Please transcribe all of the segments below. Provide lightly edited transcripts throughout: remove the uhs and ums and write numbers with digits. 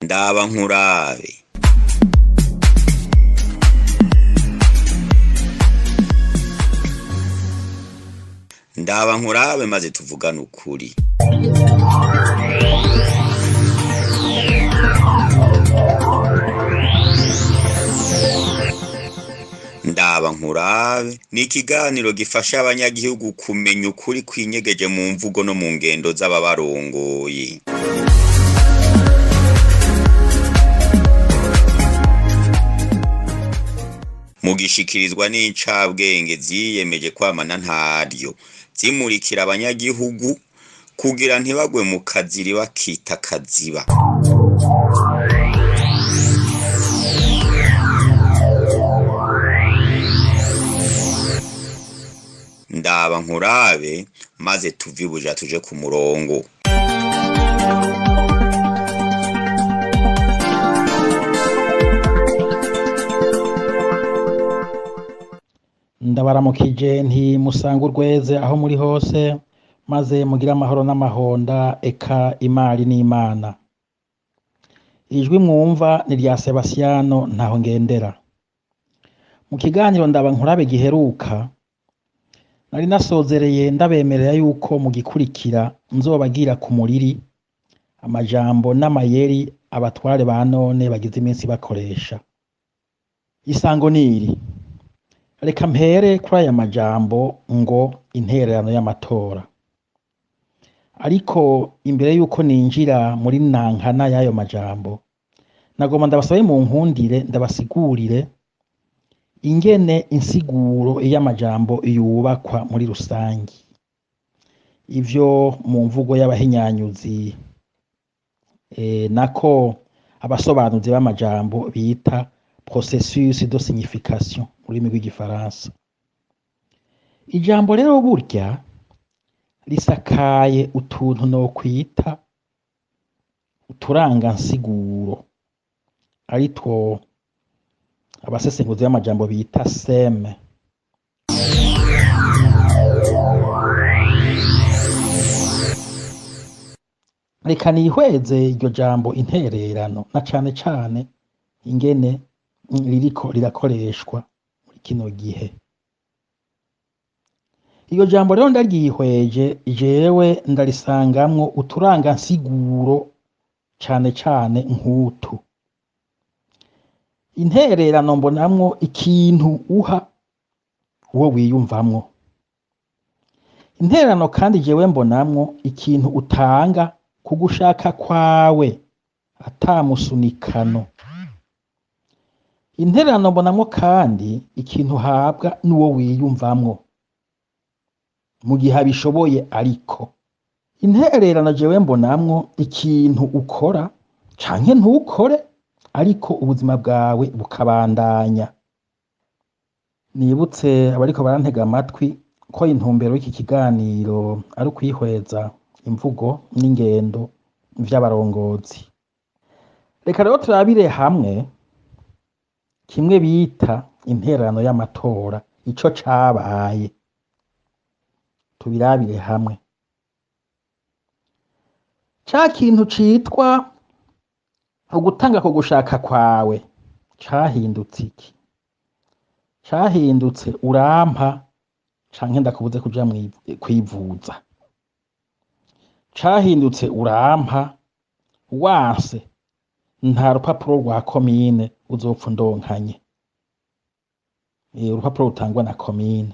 Ndaba nkurabe. Ndaba nkurabe maze tuvugane ukuri. Ndaba nkurabe ni ikiganiro gifasha abanyagihugu kumenya ukuri kwinyegeje mu mvugo no mu ngendo z'ababarongoye. Mugishikirizwa n'incabwenge ziyemeje kwamana ntaryo zimurikira abanyagihugu kugira ntibagwe mu kaziri bakita kaziba. Ndaba nkurabe maze tuve ibuja tuje ku murongo. Ndabaramukije nti musange urweze aho muri hose, maze mugire amahoro n'amahonda, eka imari n'Imana. Ijwi mwumva ni rya Sebasiyano ntaho ngendera. Mu kiganiro ndaba nkurabe giheruka, nari nasozereye ndabemerera yuko mu gikurikira nzobagira ku muriri amajambo n'amayeri abatware ba none bagize iminsi bakoresha. Isango niri. Reka mpere kuri aya majambo ngo intererano y'amatora. Ariko imbere yuko ninjira muri nankana y'ayo majambo, nagomba ndabasabe mu nkundire ndabasigurire ingene insiguro y'amajambo yubakwa muri rusangi. Ivyo mu mvugo y'abahinyanyuzi nako abasobanuzi b'amajambo bita processus de signification mu rurimi rw'igifaransa. Ijambo rero burya risakaye utuntu nokwita uturangansiguro, aritwo abasesenguzi b'amajambo bita seme. Reka nihweze iryo jambo intererano na cane cane ingene ririko rirakoreshwa muri kino gihe. Iryo jambo rero ndaryihweje jewe ndarisangamwo uturangansiguro cane cane nk'utu. Intererano mbonamwo ikintu uha uwo wiyumvamwo. Intererano kandi jewe mbonamwo ikintu utanga ku gushaka kwawe ata musunikano. Intererano mbonamwo kandi ikintu uhabwa n'uwo wiyumvamwo mu gihe abishoboye ariko. Intererano jewe mbonamwo ikintu ukora canke ntukore ariko ubuzima bwawe bukabandanya. Nibutse abariko barantega amatwi ko intumbero y'iki kiganiro ari ukwihweza imvugo n'ingendo vy'abarongozi. Reka rero turabire hamwe kimwe bita intererano y'amatora, ico cabaye. Tubirabire hamwe. Ca kintu citwa ugutanga ku gushaka kwawe cahindutse iki? Cahindutse urampa canke ndakubuze kuja kwivuza. Cahindutse urampa wanse nta rupapuro rwa komine uzopfa undonkanye. Urupapuro rutangwa na komine.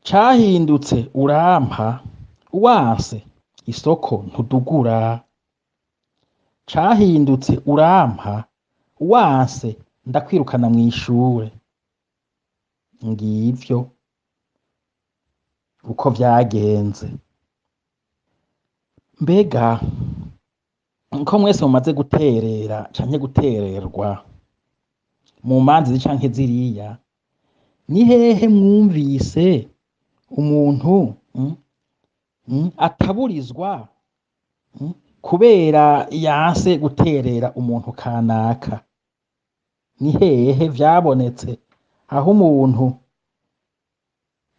Cahindutse urampa wanse isoko ntudugura. Cahindutse urampa wanse ndakwirukana mw'ishure. Ngivyo uko vyagenze. Mbega ko mwese mumaze guterera canke gutererwa mu manza izi canke ziriya, ni hehe mwumvise umuntu ataburizwa kubera yanse guterera umuntu kanaka? Ni hehe vyabonetse aho umuntu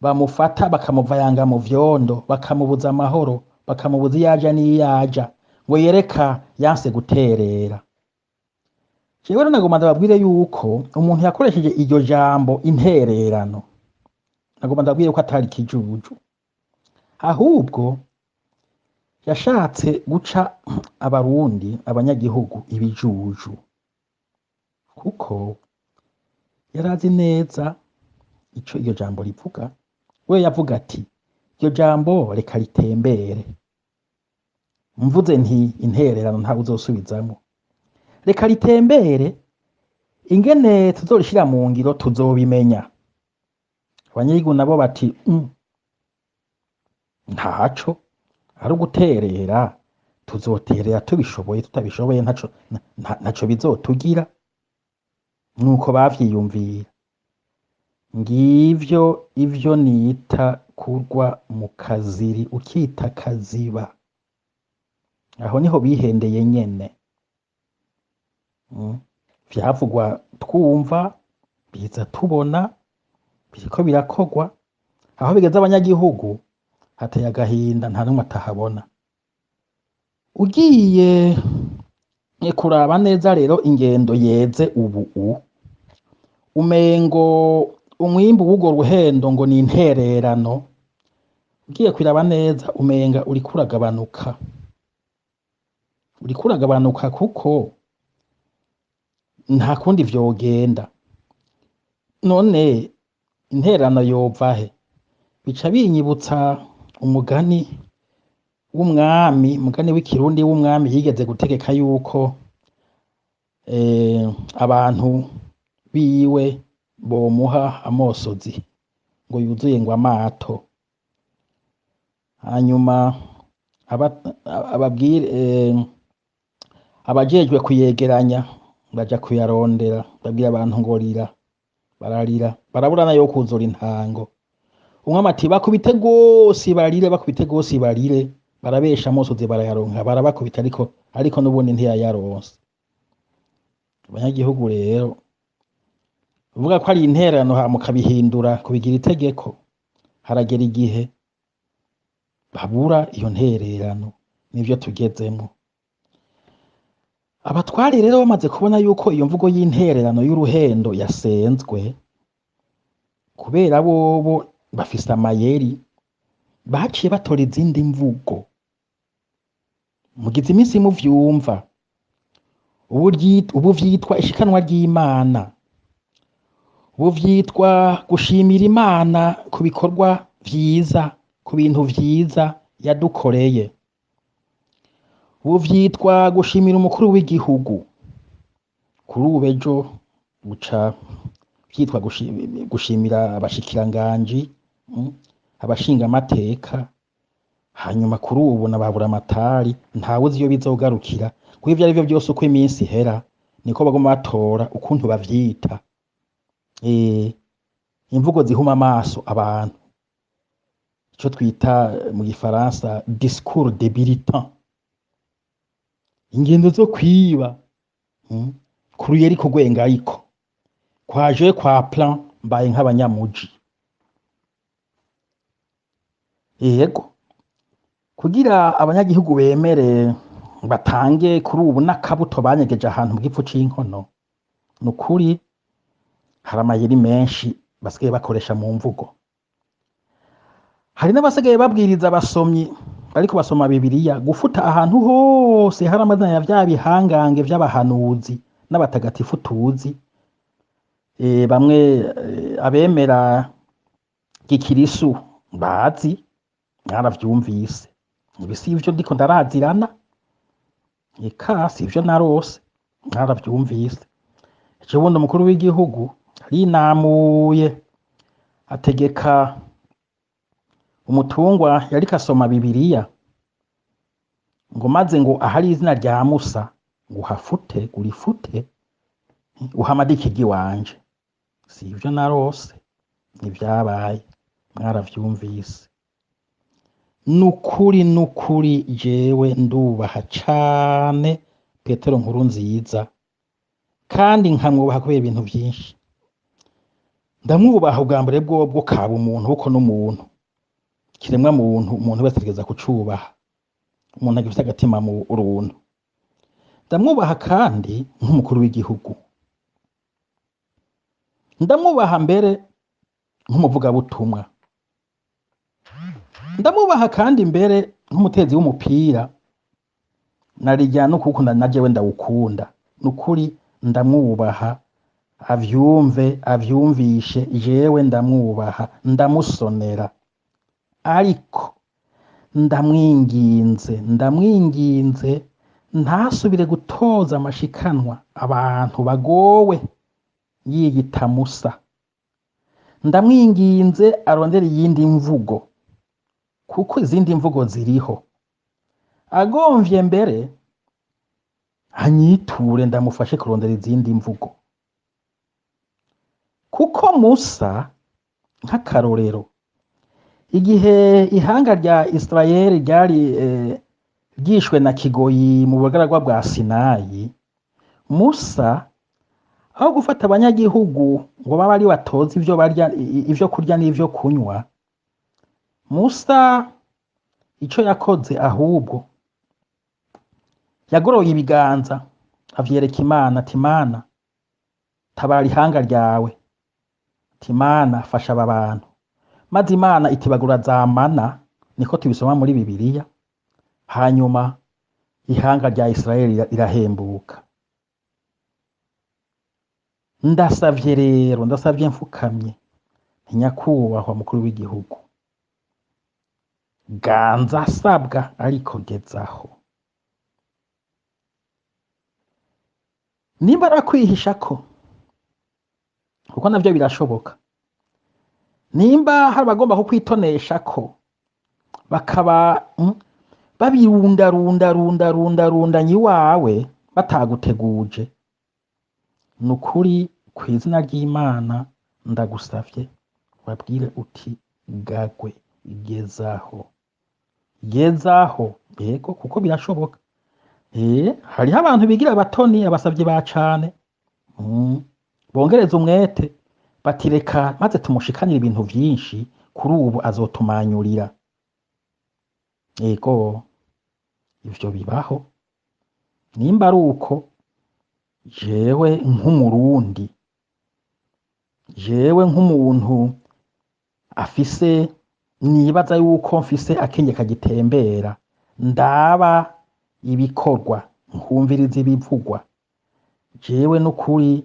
bamufata bakamuvayanga mu vyondo, bakamubuza amahoro, bakamubuza iyaja n'iyaja, Ngo yereka yanse guterera. Jewe rero nagomba ndababwire yuko umuntu yakoresheje iryo jambo intererano, nagomba ndababwire ko atari ikijuju, ahubwo yashatse guca abarundi, abanyagihugu ibijuju, kuko yarazi neza ico iryo jambo rivuga. We yavuga ati iryo jambo reka ritembere, mvuze nti intererano ntawe uzosubizamwo, reka ritembere, ingene tuzorishira mu ngiro tuzobimenya. Abanyagihugu nabo bati ntaco, ari uguterera, tuzoterera tubishoboye, tutabishoboye ntaco bizotugira. Nuko bavyiyumvira. Ngivyo ivyo nita kurwa mu kaziri ukita kaziba. Aho niho bihendeye nyene. Vyavugwa twumva, biza tubona, biriko birakogwa. Aho bigeze abanyagihugu hateye agahinda, nta numwe atahabona. Ugiye kuraba neza rero ingendo yeze ubu umengo umwimbu w'urwo ruhendo ngo ni intererano, ugiye kwiraba neza umenga uriko uragabanuka, uriko uragabanuka kuko nta kundi vyogenda. None intererano yova he? Bica binyibutsa umugani w'umwami, umugani w'ikirundi w'umwami yigeze gutegeka yuko abantu biwe bomuha amosozi ngo yuzuye ngo amato, hanyuma ababwire abajejwe kuyegeranya baja kuyarondera, babwira abantu ngo rira, bararira, barabura nayo kuzura intango. Umwami ati bakubite gose barire, bakubite gose barire, barabesha amosozi barayaronka, barabakubita ariko n'ubundi ntiyayaronse. Abanyagihugu rero uvuga ko ari intererano hama ukabihindura kubigira itegeko, haragera igihe babura iyo ntererano. Nivyo tugezemwo. Abatware rero bamaze kubona yuko iyo mvugo y'intererano y'uruhendo yasenzwe, kubera bobo bafise amayeri, baciye batora izindi mvugo. Mugize iminsi muvyumva, ubu vyitwa ishikanwa ry'Imana, ubu vyitwa gushimira Imana ku bikorwa vyiza, ku bintu vyiza yadukoreye, ubu vyitwa gushimira umukuru w'igihugu. Kuri ubu ejo buca vyitwa gushimira abashikiranganji, abashingamateka, hanyuma kuri ubu na ba buramatari, ntawe uzi iyo bizogarukira, kuko ivyo arivyo vyose uko iminsi ihera niko baguma batora ukuntu bavyita. Imvugo zihuma amaso abantu, ico twita mu gifaransa discours débilitant, ingendo zo kwiba, kuruyeri kugwenga, ariko kwaje kwa plan mbaye nk'abanyamuji. Yego, kugira abanyagihugu bemere batange kuri ubu n'akabuto banyegeje ahantu mu gifu c'inkono, nukuri hari amayeri menshi basigaye bakoresha mu mvugo. Hari n'abasigaye babwiriza abasomyi bariko basoma Bibiliya gufuta ahantu hose hari amazina ya vya bihangange vy'abahanuzi n'abatagatifu tuzi. Bamwe abemera gikirisu bazi, mwaravyumvise. Ibi si ivyo ndiko ndarazirana, eka si ivyo narose, mwaravyumvise. Ejo bundi umukuru w'igihugu arinamuye ategeka umutungwa yariko asoma Bibiliya ngo maze ngo ahari izina rya Musa ngo uhafute, urifute, uhamadike iry'iwanje. Si ivyo narose, ntivyabaye, mwaravyumvise. Nukuri nukuri jewe ndubaha cane Petero Nkurunziza, kandi nkamwubaha kubera ibintu vyinshi. Ndamwubaha ubwa mbere bwobwo kaba umuntu, kuko n'umuntu, kiremwa muntu, umuntu wese ategereza kucubaha. Umuntu agifise agatima mu uruntu. Ndamwubaha kandi nk'umukuru w'igihugu. Ndamwubaha mbere nk'umuvugabutumwa. Ndamwubaha kandi mbere nk'umutezi w'umupira, narirya n'ukuwukunda na jewe ndawukunda. Nukuri ndamwubaha, avyumve avyumvishe, jewe ndamwubaha, ndamusonera. Ariko ndamwinginze, ndamwinginze ntasubire gutoza amashikanwa abantu bagowe yiyita Musa. Ndamwinginze arondere iyindi mvugo, kuko izindi mvugo ziriho. Agomvye mbere anyiture ndamufashe kurondera izindi mvugo, kuko Musa nk'akarorero, igihe ihanga rya Israeli ryari ryishwe na kigoyi mu bugaragwa bwa Sinayi, Musa aho gufata abanyagihugu ngo babe ari batoze ivyo barya, ivyo kurya n'ivyo kunywa, Musa ico yakoze ahubwo yagoroye ibiganza avyereka Imana ati: Mana, tabara ihanga ryawe, ati: Mana, fasha aba bantu. Maze Imana itibagura za mana, niko tubisoma muri Bibiliya. Hanyuma ihanga rya Israeli rirahembuka. Ndasavye rero, ndasavye mfukamye, nyakubahwa mukuru w'igihugu, ganza asabwa ariko gezaho. Nimba arakwihishako, kuko navyo birashoboka, nimba hari abagomba kukwitoneshako bakaba babirundarundarundarundanya iwawe bataguteguje, nukuri kw'izina ry'Imana ndagusavye babwire uti: gagwe, gezaho, gezaho. Yego, kuko birashoboka. Hariho abantu bigira abatoni, abasavyi ba cane, bongereza umwete bati: reka maze tumushikanire ibintu vyinshi, kuri ubu azotumanyurira. Yego, ivyo bibaho. Nimba ari uko, jewe nk'umurundi, jewe nk'umuntu afise, nibaza yuko mfise akenge kagitembera, ndaba ibikorwa, nkumviriza ibivugwa, jewe n'ukuri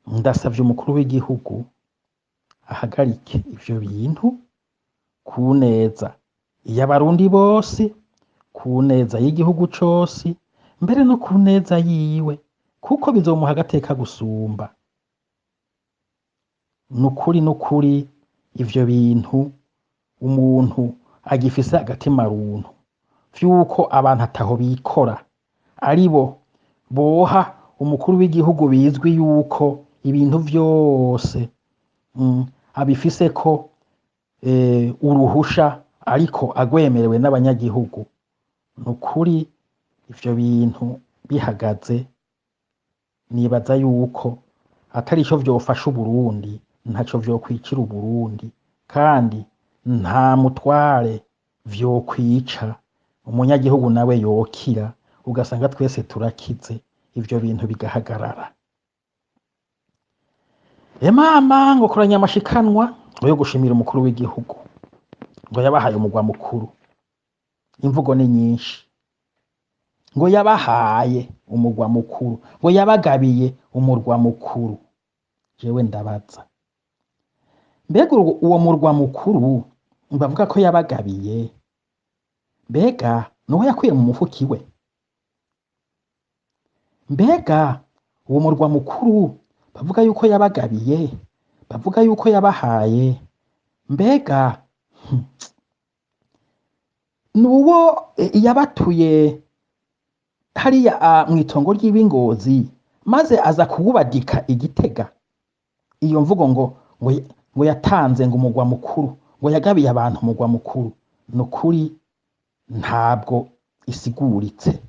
ndasavye umukuru w'igihugu ahagarike ivyo bintu ku neza y'abarundi bose, ku neza y'igihugu cose, mbere no ku neza yiwe, kuko bizomuha agateka gusumba. Nukuri nukuri ivyo bintu umuntu agifise agatima runtu vy'uko abantu ataho bikora, aribo boha umukuru w'igihugu bizwi yuko ibintu vyose abifiseko uruhusha, ariko agwemerewe n'abanyagihugu. Nukuri ivyo bintu bihagaze, nibaza yuko atari ico vyofasha Uburundi, ntaco vyokwicira Uburundi, kandi nta mutware vyokwica, umunyagihugu nawe yokira, ugasanga twese turakize, ivyo bintu bigahagarara. Emama ngo koranya amashikanwa ngo yo gushimira umukuru w'igihugu ngo yabahaye umugwa mukuru. Imvugo ni nyinshi, ngo yabahaye umugwa mukuru, ngo yabagabiye umurwa mukuru. Jewe ndabaza, mbega uwo murwa mukuru bavuga ko yabagabiye, mbega nuwo yakuye mu mufuki we? Mbega uwo murwa mukuru bavuga yuko yabagabiye, bavuga yuko yabahaye, mbega nuwo yabatuye hariya mw'itongo ry'Ibingozi, maze aza kuwubadika igitega? Iyo mvugo ngo ngo yatanze ngo umugwa mukuru, ngo yagabiye abantu umugwa mukuru, nukuri ntabwo isiguritse.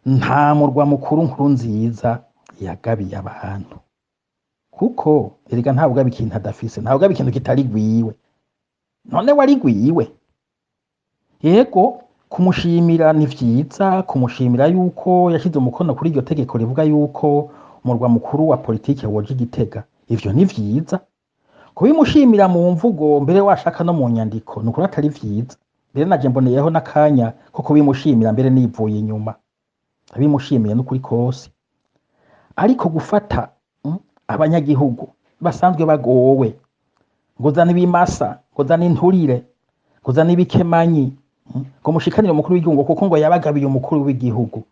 Nta murwa mukuru nkuru nziza yagabiye abantu, kuko erega ntabwo ugaba ikintu adafise, ntabwo ugaba ikintu kitari gwiwe. None wari gwiwe? Yego, kumushimira ni vyiza, kumushimira yuko yashize umukono kuri iryo tegeko rivuga yuko umurwa mukuru wa politike woja i Gitega, ivyo ni vyiza. Kubimushimira mu mvugo mbere washaka no mu nyandiko ni ukuri atari vyiza. Mbere naje mboneyeho n'akanya ko kubimushimira mbere nivuye inyuma, abimushimiye n'ukuri kose. Ariko gufata abanyagihugu basanzwe bagowe ngo zana ibimasa, ngo zana inturire, ngo zana ibikemanyi, ngo mushikanire umukuru w'igihugu kuko ngo yabagabiye umukuru w'igihugu,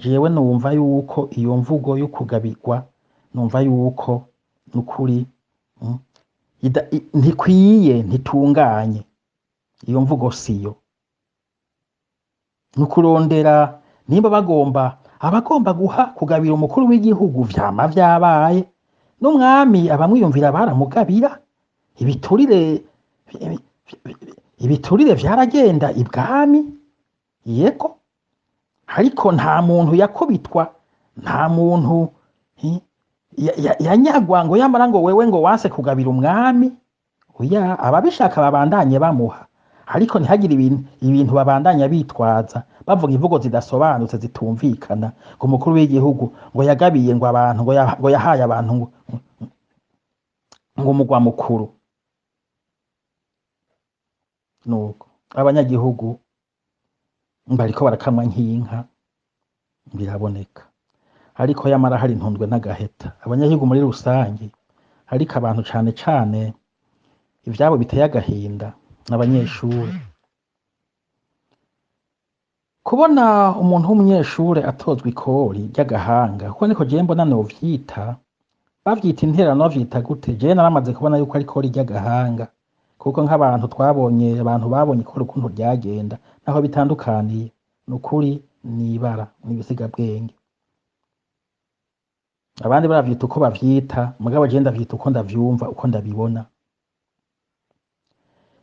jewe numva yuko iyo mvugo yo kugabirwa, numva yuko nukuri ntikwiye, ntitunganye. Iyo mvugo siyo. Nukurondera nimba bagomba abagomba guha kugabira umukuru w'igihugu, vyama vyabaye n'umwami abamwiyumvira baramugabira. Ibiturire vyaragenda ibwami, yego, ariko nta muntu yakubitwa, nta muntu yanyagwa ngo yamara ngo wewe ngo wanse kugabira umwami. Oya, ababishaka babandanye bamuha, ariko ntihagire ibintu babandanya bitwaza bavuga imvugo zidasobanutse zitumvikana, ngo umukuru w'igihugu ngo yagabiye ngo abantu ngo yahaye abantu ngo umugwa mukuru. Nuko abanyagihugu bariko barakamwa nk'inka, biraboneka, ariko yamara hari intundwe n'agaheta. Abanyagihugu muri rusange, ariko abantu cane cane ivyabo biteye agahinda n'abanyeshure. Kubona umuntu w'umunyeshure atozwa ikori ry'agahanga, kuko niko jewe mbona novyita, bavyita intererano, bavyita gute? Jewe naramaze kubona yuko ari ikori ry'agahanga, kuko nk'abantu twabonye, abantu babonye ikori ukuntu ryagenda, naho bitandukaniye, nukuri n'ibara n'ibisigabwenge. Abandi baravyita uko bavyita, mugabo jewe ndavyita uko ndavyumva, uko ndabibona.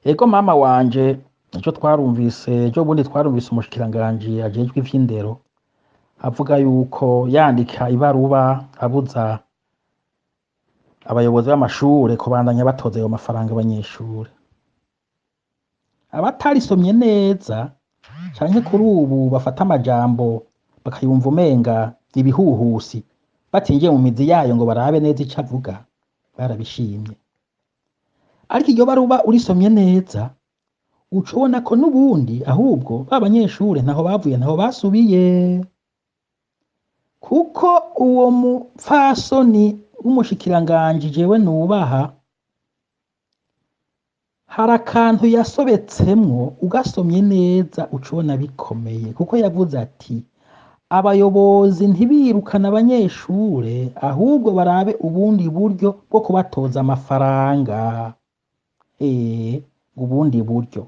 Ego mama wanje, ejo twarumvise, ejo bundi twarumvise umushikiranganji ajejwe ivy'indero avuga yuko yandika ibaruba abuza abayobozi b'amashure kubandanya batoza ayo mafaranga abanyeshure. Abatarisomye neza canke kuri ubu bafata amajambo bakayumva umenga ibihuhusi, batinjiye mu mizi yayo ngo barabe neza ico avuga, barabishimye. Ariko iryo baruba urisomye neza uca ubona ko n'ubundi ahubwo ba banyeshure ntaho bavuye, ntaho basubiye, kuko uwo mupfasoni w'umushikiranganji jewe nubaha, hari akantu yasobetsemwo, ugasomye neza uca ubona bikomeye, kuko yavuze ati abayobozi ntibirukane abanyeshure, ahubwo barabe ubundi buryo bwo kubatoza amafaranga. Ubundi buryo,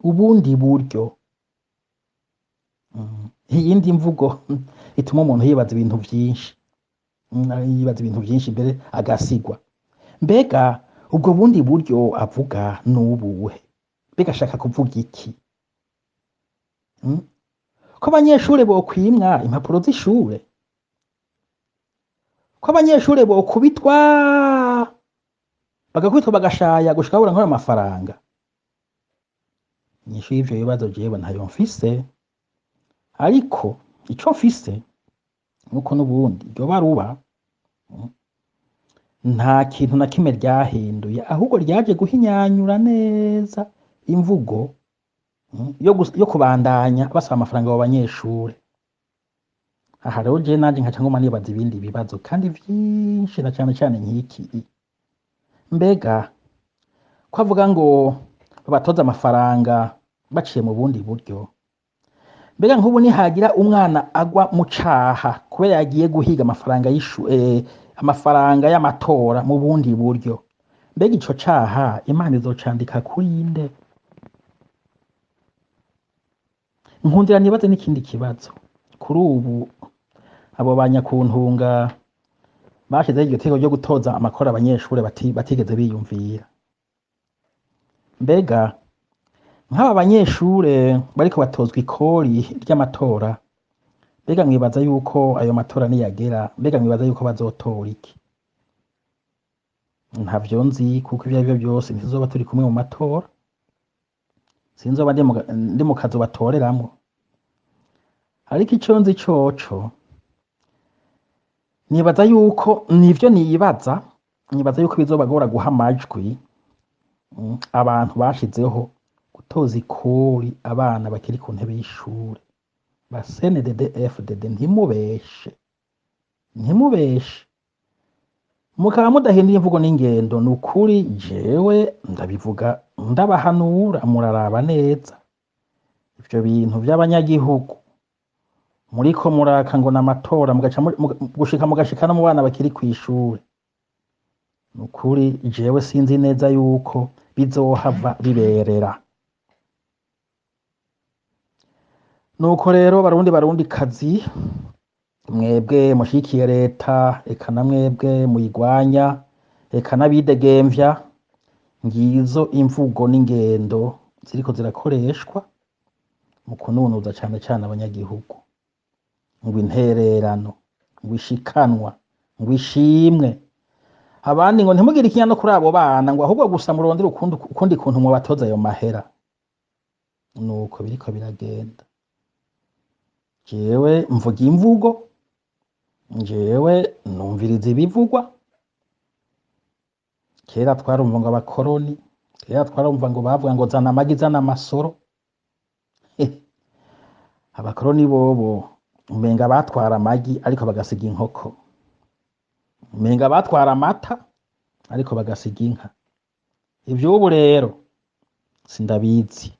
ubundi buryo. Iyindi mvugo ituma umuntu yibaza ibintu vyinshi, yibaza ibintu vyinshi mbere agasigwa. Mbega ubwo bundi buryo avuga nubuhe? Mbega ashaka kuvuga iki? Ko abanyeshure bokwimwa impapuro z'ishure, ko abanyeshure bokubitwa bagakubitwa bagashaya gushika babura nk'ayo mafaranga. Inyishu y'ivyo bibazo jewe ntayo mfise, ariko ico mfise nuko n'ubundi iryo baruba nta kintu na kimwe ryahinduye, ahubwo ryaje guhinyanyura neza imvugo yo kubandanya basaba amafaranga abo banyeshure. Aha rero jewe nanje nkaca nguma nibaza ibindi bibazo kandi vyinshi, na cane cane nk'iki: mbega ko avuga ngo babatoze amafaranga baciye mu bundi buryo, mbega nk'ubu nihagira umwana agwa mu caha kubera yagiye guhiga amafaranga amafaranga y'amatora mu bundi buryo, mbega ico caha Imana izocandika kuri nde? Nkundira nibaze n'ikindi kibazo. Kuri ubu abo banyakuntunga bashizeho iryo tegeko ryo gutoza amakori abanyeshure batigeze biyumvira, mbega nk'aba banyeshure bariko batozwa ikori ry'amatora, mbega mwibaza yuko ayo matora niyagera, mbega mwibaza yuko bazotora iki? Ntavyo nzi, kuko ivyo arivyo vyose ntituzoba turi kumwe mu matora. Sinzoba ndi mu kazu batoreramwo. Ariko ico nzi coco, nibaza yuko nivyo nibaza, nibaza yuko bizobagora guha amajwi abantu bashizeho gutoza ikori abana bakiri ku ntebe y'ishure. Ba CNDD FDD, ntimubeshe, ntimubeshe, mukaba mudahinduye imvugo n'ingendo. Ni ukuri jewe ndabivuga, ndabahanura, muraraba neza ivyo bintu vy'abanyagihugu muriko muraka ngo n'amatora, mugaca gushika mugashika no mu bana bakiri kw'ishure. Ni ukuri jewe sinzi neza yuko bizohava biberera. Nuko rero Barundi, Barundi kazi, mwebwe mushigikiye leta, eka na mwebwe muyigwanya, eka n'abidegemvya, ngizo imvugo n'ingendo ziriko zirakoreshwa mu kununuza cane cane abanyagihugu, ngo intererano, ngo ishikanwa, ngo ishimwe. Abandi ngo ntimugire ikinya no kuri abo bana, ngo ahubwo gusa murondere ukundi kuntu mubatoza ayo mahera. Nuko biriko biragenda. Jewe mvuga imvugo, jewe numviriza ibivugwa. Kera twarumva ngo abakoroni, kera twarumva ngo bavuga ngo zana amagi, zana amasoro. Abakoroni bobo umenga batwara amagi ariko bagasiga inkoko, umenga batwara amata ariko bagasiga inka. Ivy'ubu rero sindabizi,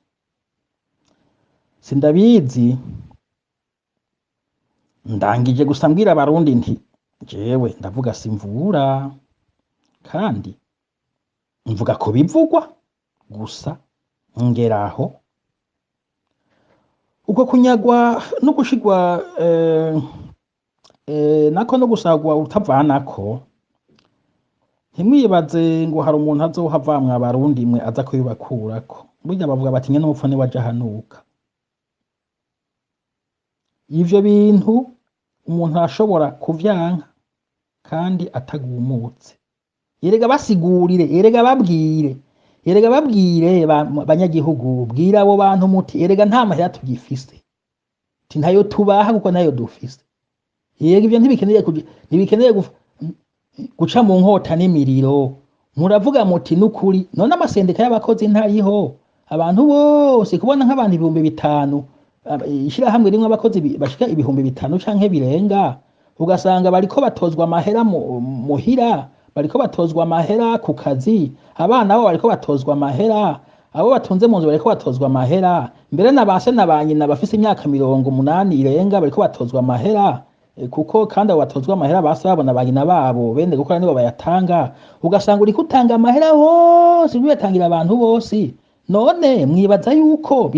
sindabizi. Ndangije gusa mbwira Abarundi nti jewe ndavuga simvura, kandi mvuga ko bivugwa gusa ngeraho. Uko kunyagwa no gushigwa nako no gusagwa utavanako, ntimwibaze ngo hari umuntu azohava mwa Barundi mwe aza kubibakurako. Burya bavuga bati nyene umupfu niwe aja ahanuka. Ivyo bintu umuntu arashobora kuvyanka kandi atagumutse. Erega basigurire, erega babwire, erega babwire banyagihugu, bwira abo bantu muti erega nta mahera tugifise, ti ntayo tubaha kuko ntayo dufise. Erega ivyo ntibikeneye guca mu nkota n'imiriro. Muravuga muti nukuri none amasendika y'abakozi ntariho, abantu bose kubona nk'abantu 5000, ishirahamwe rimwe abakozi bashika 5000 canke birenga, ugasanga bariko batozwa amahera muhira, bariko batozwa amahera ku kazi, abana babo bariko batozwa amahera, abo batunze mu nzu bariko batozwa amahera, mbere na ba se na ba nyina bafise imyaka 80 irenga bariko batozwa amahera, kuko kandi abo batozwa amahera ba se babo na ba nyina babo bene gukora nibo bayatanga. Ugasanga uriko utanga amahera hose, uyatangira abantu bose. None mwibaza yuko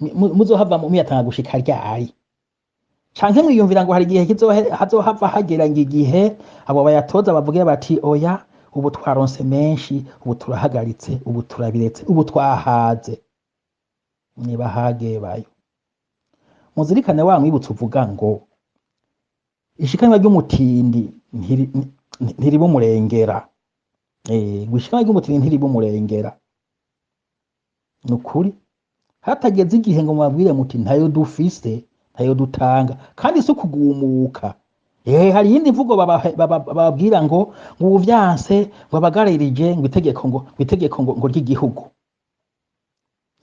muzohava muyatanga gushika ryari? Canke mwiyumvira ngo hari igihe hazohava hagera ngo igihe abo bayatoza bavuge bati oya, ubu twaronse menshi, ubu turahagaritse, ubu turabiretse, ubu twahaze. Nibahage bayo. Muzirikane wa mwibutso uvuga ngo ishikanwa ry'umutindi ntiriba umurengera. Ngo ishikanwa ry'umutindi ntiriba umurengera. Nukuri hatageze igihe ngo mubabwire muti ntayo dufise, ntayo dutanga, kandi si ukugumuka. Hari iyindi mvugo bababwira ngo uvyanse, ngo abagararije, ngo itegeko, ngo itegeko, ngo ry'igihugu.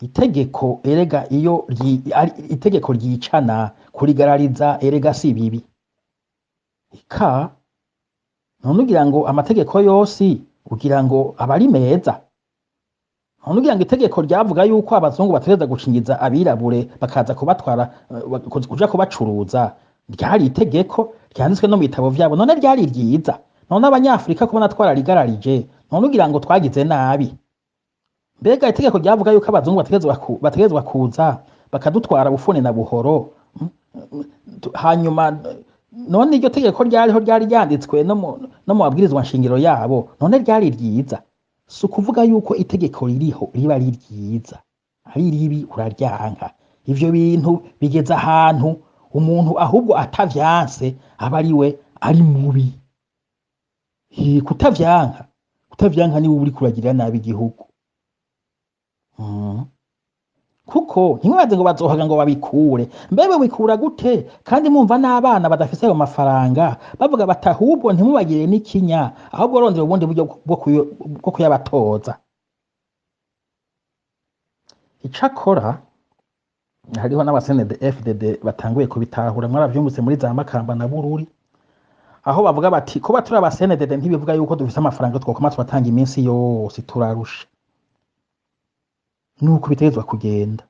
Itegeko erega iyo ari itegeko ryicana, kurigarariza erega si bibi. Ika none ugira ngo amategeko yose ugira ngo aba ari meza? None ugira ngo itegeko ryavuga yuko abazungu bategerezwa gucinyiza abirabure bakaza kubatwara, kuja kubacuruza, ryari itegeko ryanditswe no mu bitabo vyabo, none ryari ryiza? None abanyafrika kubona twararigararije, none ugira ngo twagize nabi? Mbega itegeko ryavuga yuko abazungu bategerezwa kuza bakadutwara bufuni na buhoro, hanyuma none iryo tegeko ryariho ryari ryanditswe no mu mabwirizwa nshingiro yabo, none ryari ryiza? Si ukuvuga yuko itegeko ririho riba ari ryiza, ari ribi uraryanka. Ivyo bintu bigeze ahantu umuntu ahubwo atavyanse aba ari we ari mubi. Kutavyanka niwe uri kuragirira nabi igihugu. Kuko ntimwibaze ngo bazohaga ngo babikure. Mbe bikura gute kandi mwumva n'abana badafise ayo mafaranga bavuga bati ahubwo ntimubagire n'ikinya, ahubwo rondera ubundi buryo bwo kuyabatoza. Icakora hariho n'aba CNDD-FDD batanguye kubitahura, mwaravyumvise muri za Makamba na Bururi, aho bavuga bati kuba turi aba CNDD ntibivuga yuko dufise amafaranga twokoma tubatanga iminsi yose, turarusha. Nuko bitegerezwa kugenda.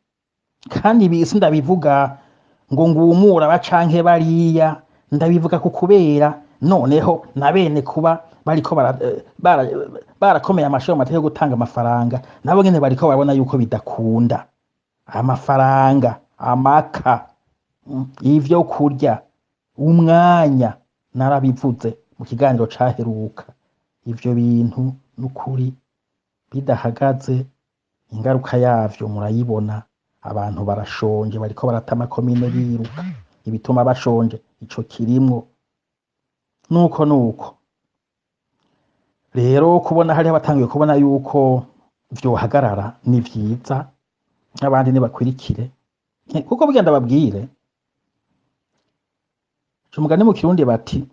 Kandi ibi sindabivuga ngo ngumura aba canke bariya, ndabivuga ku kubera noneho na bene kuba bariko barakomeye amashuri mu mateka yo gutanga amafaranga, nabo nyene bariko barabona yuko bidakunda. Amafaranga, amaka, ivyo kurya, umwanya, narabivuze mu kiganiro caheruka. Ivyo bintu n'ukuri bidahagaze, ingaruka yavyo murayibona. Abantu barashonje, bariko barata amakomine biruka, ibituma bashonje ico kirimwo. Nuko nuko rero kubona hariho abatanguye kubona yuko vyohagarara ni vyiza, n'abandi nibakwirikire, kuko burya ndababwire, ca umugani mu Kirundi bati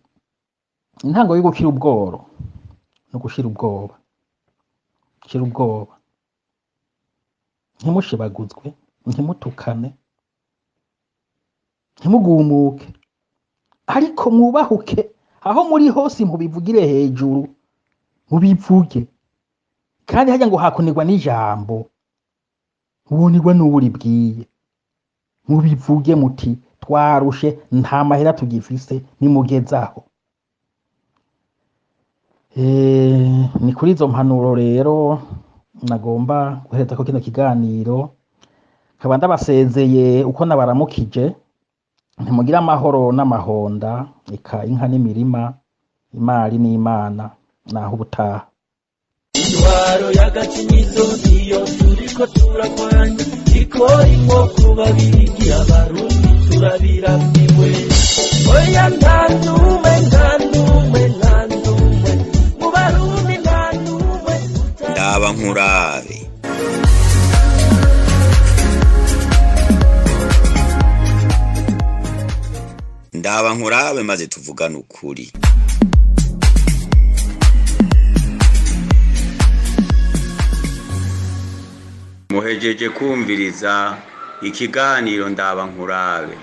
intango yo gukira ubworo no gushira ubwoba. Shira ubwoba, ntimushibaguzwe, ntimutukane, ntimugumuke, ariko mwubahuke aho muri hose, mubivugire hejuru, mubivuge. Kandi harya ngo hakunirwa n'ijambo, wunirwa n'uwuribwiye. Mubivuge muti twarushe, nta mahera tugifise, nimugezaho. Ni kuri izo mpanuro rero nagomba guhereza ko kino kiganiro, nkaba ndabasezeye uko nabaramukije. Ntimugire amahoro n'amahonda, eka inka n'imirima, imari n'Imana. Naho ubutaha. Intwaro y'agacinyizo niyo turiko turagwanya, ikora inko babiri Abarundi turabiramiwe. Oya, nta numwe, nta numwe, nta numwe mu Barundi, nta numwe. Ndaba nkurabe. Ndaba nkurabe maze tuvugane ukuri. Muhejeje kumviriza ikiganiro Ndaba nkurabe.